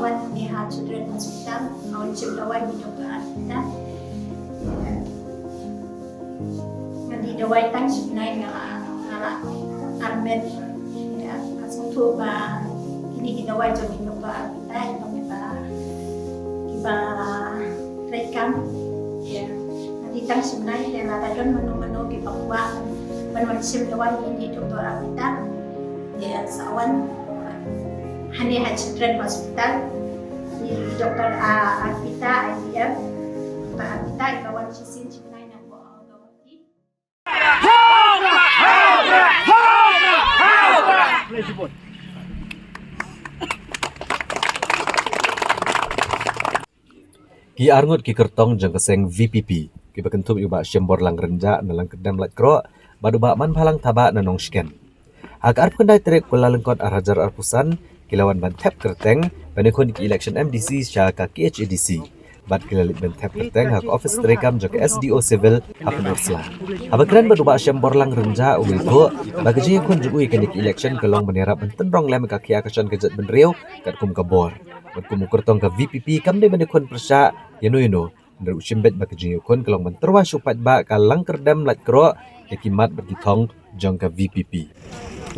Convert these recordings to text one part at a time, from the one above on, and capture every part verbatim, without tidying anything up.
Wan ni ha Children Hospital, nga wan shim dawai ni Doktor Arpita. Nga dih dawai tang shi bnai nga la, nga la armet. Ïa, nga sngewthuh ba kine ki dawai jong i Doktor Arpita, i ba, i ba treikam. Ïa, nga dih tang shi bnai, te lada don mano mano kiba kwah ban wan shim dawai ni Doktor Arpita. Ïa, sa wan hangne ha Children Hospital. I Doktor, ah, Arpita, I V F. Doktor Arpita, i ba wan shisien shi bnai na Guwahati. Ki arngut ki kyrtong jong ka seng V P P, kiba kynthup ïa u Bah Shemborlang Rynjah na Langkyrdem Laitkroh bad u Bah Manbhalang Thabah na Nongshken, ha ka arphew khyndai tarik Kyllalyngkot ar hajar arphew san, ki la wan ban thep kyrteng ban ïakhun ki election M D C sha ka K H A D C. Bad ki la leit ban thep kyrteng ha ka ophis treikam jong ka S D O Civil ha Pynursla. Haba kren bad u Bah Shemborlang Rynjah, u la ïathuh ba ka jingïakhun jong u ïa kane ka election ka long ban ïarap ban tynrong lem ïa ka khia ka shan ka jaitbynriew katkum ka bor. Bad kum u kyrtong ka V P P, kam dei ban ïakhun pyrshah ïano ïano, hynrei u shim beit ba ka jingïakhun ka long ban tyrwa sha u paidbah ka Langkyrdem Laitkroh ïa ki mat bad ki thong jong ka V P P.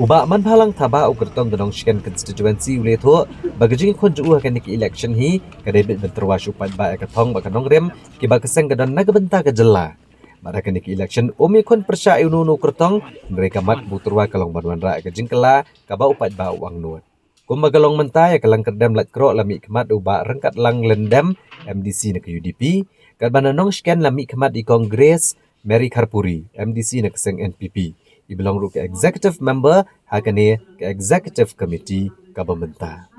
U Bah Manbhalang Thabah, u kyrtong ka Nongshken constituency, u la ïathuh ba ka jingïakhun jong u ha kane ka election hi ka dei beit ban tyrwa sha u paidbah ïa ka thong bad ka nongrim kiba ka seng ka don na ka bynta ka jylla. Bad ha kane ka election um ïakhun pyrshah ïa uno uno u kyrtong, hynrei ka mat ba u tyrwa ka long ban wanrah ïa ka jingkylla kaba u paidbah u angnud. Kumba ka long mynta, ïa ka Langkyrdem Laitkroh la mihkhmat u Bah Ryngkatlang Lyndem, M D C na ka U D P, katba na Nongshken la mihkhmat i Kong Grace Mary Kharpuri, M D C na ka seng N P P, iba long ruh ka executive member ha kane ka executive committee kaba mynta.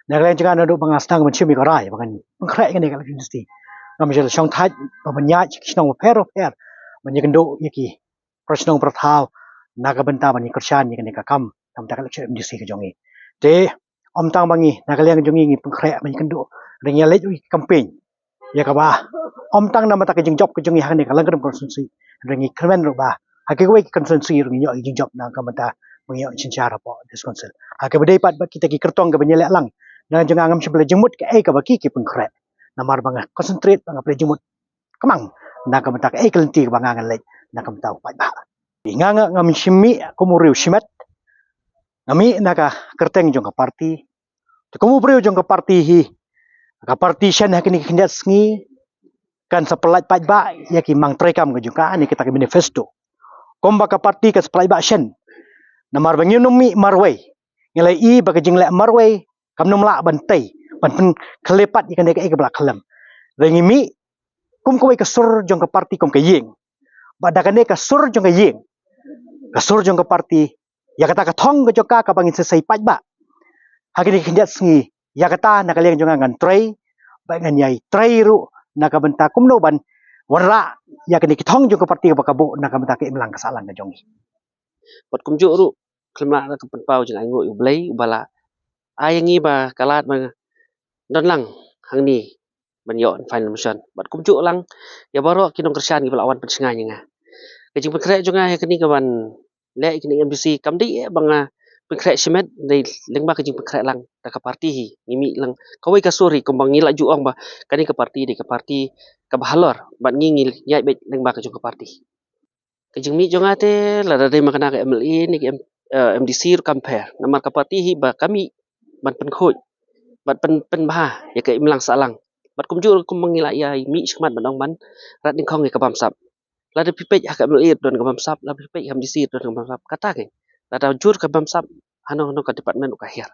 Na ka liang jong nga, naduh ba nga sdang ban shim ïa ka rai ba ngan pynkhreh ïa kane ka election, ngam shym la shongthait ba ban ïaid sha ki shnong bapher bapher ban ïakynduh ïa ki para shnong para thaw na ka bynta ban ïakyrshan ïa kane ka kam, na ka bynta ka election M D C ka jong ngi. Te ym tang ba ngi na ka liang jong ngi ngi pynkhreh ban ïakynduh, hynrei ngi leit ruh ïa ki campaign ïa kaba ym tang na ka bynta ka jingjop ka jong ngi ha kane ka Langkyrdem constituency, hynrei ngi kyrmen ruh ba ha kiwei ki constituency ruh ngin ïoh ïa ka jingjop na ka bynta ba ngin ïoh synshar hapoh District Council. Ha kaba ïadei pat bad kita ki kyrtong kiba ngi leh lang, na ka liang jong nga ngam shym la jingmut kaei kaba ki ki pynkhreh, namar ba nga concentrate, ba nga pynleit jingmut khnang na ka bynta kaei ka lynti kaba nga ngan leit na ka bynta u paidbah. Nga, nga ngam shym mih kum u riew shimet, nga mih na ka kyrteng jong ka party. Te kum u briew jong ka party hi, ka party shen ha kine ki khyndiat sngi kan sa pyllait paidbah ïa ki mang treikam ka jong ka, ne kata ka manifesto. Kumba ka party kan sa pyllait ba shen, namar ba ngim mih marwei. Ngi la ïohi ba ka jingleh marwei kam nym lah ban tei ban pynkhlepat ïa kane kaei kaba la khlem. Hynrei ngi mih kum kawei ka sur jong ka party, kum ka ïing. Bad da kane ka sur jong ka ïing, ka sur jong ka party, ïa kata ka thong ka jong ka kaba ngin sa sei paidbah ha kine ki khyndiat sngi, ïa kata na ka liang jong nga ngan trei, bad ngan ïai trei ruh na ka bynta kumno ban wanrah ïa kine ki thong jong ka party kaba ka buh na ka bynta ka imlang ka sahlang ka jong ngi. Bad kumjuh ruh khlem lah na ka pynpaw jingainguh ïa U Blei uba la ai ïa ngi ba ka lad ba don lang hangne ban ïoh final motion. Bad kumjuh lang ïa baroh ki nongkyrshan kiba la wan pynshngaiñ ïa nga. Ka jingpynkhreh jong nga ha kane kaban leh ïa kane M D C kam dei eh ba nga pynkhreh shimet, dei lyngba ka jingpynkhreh lang da ka party hi. Ngi mih lang kawei ka sur hi, kumba ngi la ju ong ba kane ka party dei ka party kaba halor, bad ngi ngi ïaid beit lyngba ka jong ka party. Ka jingmih jong nga te, lada dei ma kane ka M L A ne ka M-, eh, M D C ruh kam pher. Namar ka party hi ba ka mih ban pynkhuid, ban pyn-, pynbha ïa ka imlang sahlang. Bad kumjuh ruh kumba ngi la ïa mih shakhmat ban ong ban rat nyngkong ïa ka bamsap. Lada phi peit ha ka M L A don ka bamsap, lada phi peit ha M D C don ka bamsap. Kata keiñ. Lada jur ka bamsap, hano hano ka department ruh ka hiar.